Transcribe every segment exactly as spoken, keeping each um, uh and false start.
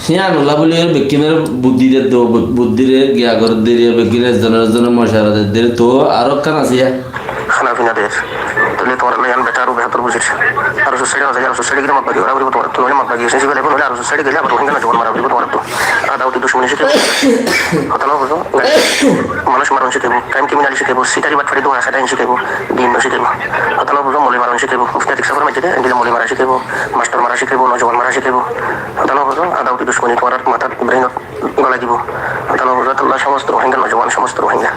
Híyan ola buli bekkúnore buddí der, do bu-, buddíre giya gorer der, bekkúne ezzone ezzone mocuwara der, der, to aró ekkán asé ya. Hána fina der. Tóile tuáñralla yián betar aró behétor buzir. Ar esu sáide no zai, ar esu sáide gile Mog bagi gorá foribo tuáñrattú, noile Mog bagi esi félaibo, noile ar esu sáide gile abar Rohingya nojuwan mara foribo tuáñrattú. Ada uti ducmoni cíkibo. Hotá no buzó? Manúic maron cíkibo, crime criminal cíkibo, sitari batfari dua sadain cíkibo, din no cíkibo. Hotá no buzó? Moloi maron cíkibo, mufti atik sáfor maijjé de, endilla moloi mara cíkibo, mastor mara cíkibo, nojuwan mara cíkibo. Hotá no buzó? Ada uti ducmoni tuáñrar matát, brainot golai dibo. Hotá no buzó? Tolla somosto Rohingya nojuwan, somosto Rohingya.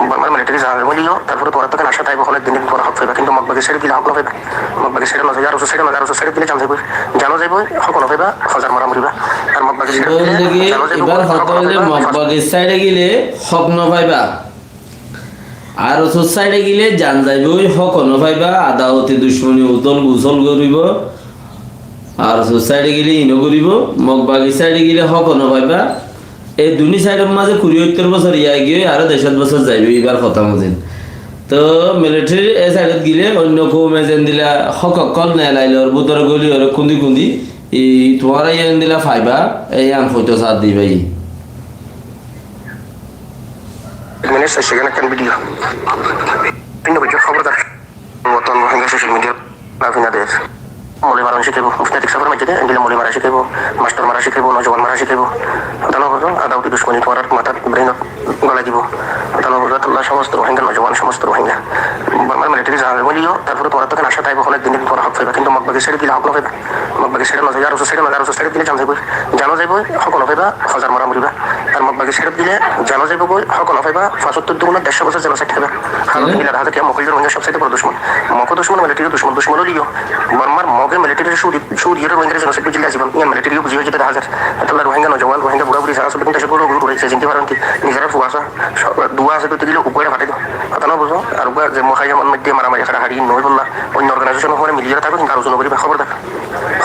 Bormar military zan zaibo liyo, tarfore tuáñrattú ekkán acá táibo, hono ek din tuáñra hók faiba, kintu Mog bagi sáide gile hók no faiba. Mog bagi sáide no zaiba, ar esu sáide no zaiba, ar esu sáide gile zan zaibo. Zan o zaibo, hók no faiba, hozar mara moriba. Ar Mog bagi sáide gile zan o zaibo, ibar hók no faiba. Mog bagi sáide gile hók no faiba. Ar esu sáide gile zan zaibo, hók no faiba. Ada uti ducmoni utol gusol goribo. Ar esu sáide gile ino goribo. Mog bagi sáide gile hók no faiba. E duni sáidor maze kuri óttor bosór yai giyói, aró der cót bosór zaibo, ibar hotá mozin. To military e sáidot gile oinno koume zendilla hók ókkol nelailor bútore goli ore kundi kundi, i tuáñra endilla faiba, e yián hoito sar di bái. Ek minit, segan ekkán video. Pinno bujjo, hóbordar. Wotton Rohingya social media na fina der. Moloi maron cíkibo, mufti atik sáfor maijjé de, endilla moloi mara cíkibo, mastor mara cíkibo, nojuwan mara cíkibo. Hotá no buzó? Ada uti ducmoni tuáñrar matát, brainot golai dibo. Hotá no buzó? Tolla somosto Rohingya nojuwan, somosto Rohingya. Bormar military zan zaibo liyo, tarfore tuáñrattú ekkán acá táibo, hono ek din tuáñra hók faiba, kintu Mog bagi sáide gile hók no faiba. Mog bagi sáide no zaiba, ar esu sáide no zaiba, ar esu sáide gile zan zaibo. Zan o zaibo, hók no faiba, hozar mara moriba. Ar Mog bagi sáide gile zan o zaibo goi, hók no faiba, fañsottor dugunor der cót bosór genocide faiba. Halot mila dahá zar ki Mog óilde Rohingya sob sáide boro ducmon. Mog o ducmon, military o ducmon, ducmon óile liyo. Bormar Mog e military cúdi, cúdi ore Rohingya genocide goijjíl de ziban, yián military o buzi óiye de dahá zar. Tolla Rohingya nojuwan, Rohingya bura buri zara asé, bekkún dehcot golo golo gori, se zindi faron ki, nizor fua asé, dua asé, dua asé, dua asé, dua asé, Hotá no buzó? Ar uggwá ze Muhayyam or moidde maramari, harahari no óibolla, oinno organization or fore miliyóre táko, kintu ar uzu no goriba, hóbordar.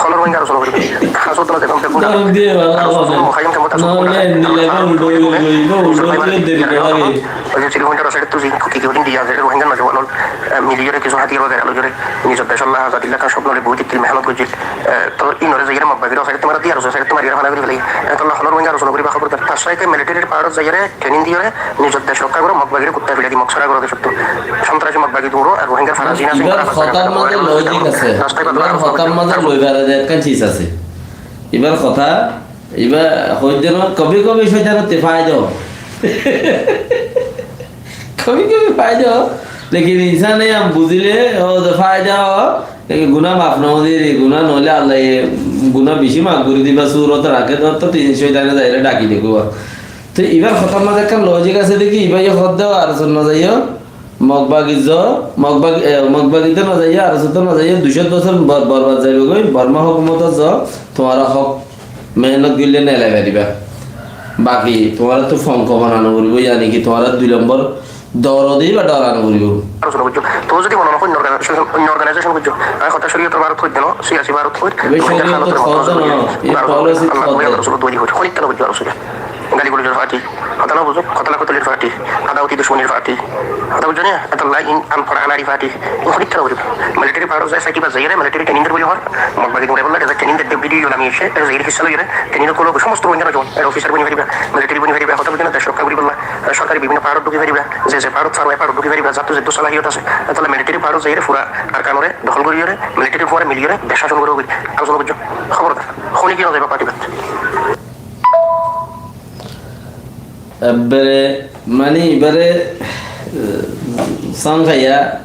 Hono Rohingya ar uzu no goriba. Hás hotá no de, beggún dor diye bála hotá. Muhayyam kemot asé, no, no, endilla uldho gori, uldho gori deri no lage. Oi ze Sri Lanka r side ottu ze ki ki hodin diya, ze Rohingya nojuwan ol, eh, miliyóre kissú hátiyar wagera loiyóre, nizor dec olla azadi r sopno loi bout dikil mehnot goijjé. Eh, to inore zaiyóre Mog bagire o side ottu mara diye, ar o side ottu mariyóre fana gori félaiye. Eh, tolla hono Rohingya ar uzu no goriba, hóbordar. Tar saite military r power ot zaiyóre training diyóre, nizor dec rokká goró, Mog bagire kutta filai di, Mog sára goró decottu. Sontrasi Mog bagi duro, ar Rohingya r fara zin asé, ibar hotár maze logic asé. Ibar hotár maze logic asé. Ibar hotá, iba hoidde no, kobi kobi coitan otte faida. Kobi kobi faida. Lekin insane yián buzile, o de faida o, lekin guna maf no diye, guna no óile Allah ye guna beci maf gori diba, surot rake, to, to tin coitane zaire daki dibo. To ibar hotár maze ekkán logic asé de ki, iba ye hodde ar sunna zaiyo, Mog bagi zo, Mog bagi, e, Mog bagi to no zaiyo, ar sunna zaiyo, dui cót bosór bor-, borbad zaibo goi, Borma hókumot ot zo, tuáñra hók mehnot goille nelai fariba. Baki tuáñrattú fonko banano foribo, yani ki tuáñra dui lombor doro de iba dorano foribo. Ar uzu no gojjo. To zodi mone no hoy, oinno organization, oinno organization gojjo. Ami hotá coriyot or barot hoidde no, siyasi barot hoir. Ebe coriyot or hotá no, e policy Allah, Rosul doi hoir. Honikka no gojjo ar uzu. Gali gulozor party. Hotá no buzo, hotá no kotolir party. Adawati dushmonir party. Hotá buzzo ni? Etolla in an pora anari party. Honikka no gojjo. Military power ot zai, saki ba zaire, military training der buli hor. Mog bagi dure bolla, deza training der video lami ese, er zaire hissa loire, training kolo, somosto Rohingya nojuwan, er officer boni fariba, military boni fariba, hotá buzzo ni? Dec rokka gori bolla, sorkari bibhinno power ot dhuki fariba, ze ze power ot faro, e power ot dhuki fariba, zattu zettu salahiyot ase, etolla military power ot zaire fura Arkan ore dokhol gori ore, military fore mili ore, dec shason gori ore, ar uzu no gojjo. Hobordar, honi ki no zaiba party bat. Ebbere, mani ibare, eh, song haiya,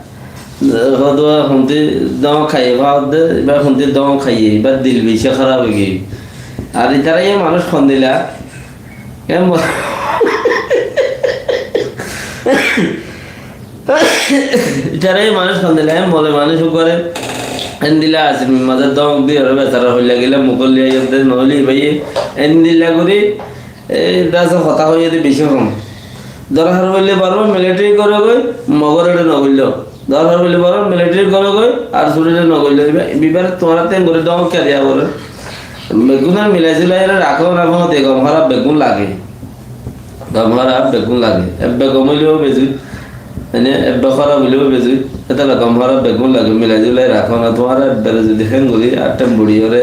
eh, hoduwa honti dong haiye, hoduwa iba honti dong haiye, iba dil beci harap ói giyói. Ar itara ye manúc hondilla, e mo-, Itara ye manúc hondilla, e mole manúc uggware endilla asé, maze dong di ore besara hoilla gile mukol liya yodde noile iba ye endilla gori. Ei dasa hotá hoiye de beci hom. Dorhar óile Borma military goró goi, Mogor ere no goillo. Dorhar óile Borma military goró goi, ar surire no goillo. Iba, ibare tuáñra ten gori dong kya diya bole. Beggún ar milai zulai ere rakó na, fóñti gom harap beggún lage. Gom harap beggún lage. Ebbe gom óileyo bezui. Mane ebbe harap óileyo bezui. Etolla gom harap beggún lage. Milai zulai rakó na, tuáñra ebbere zodi hen gori, ar ten buri ore.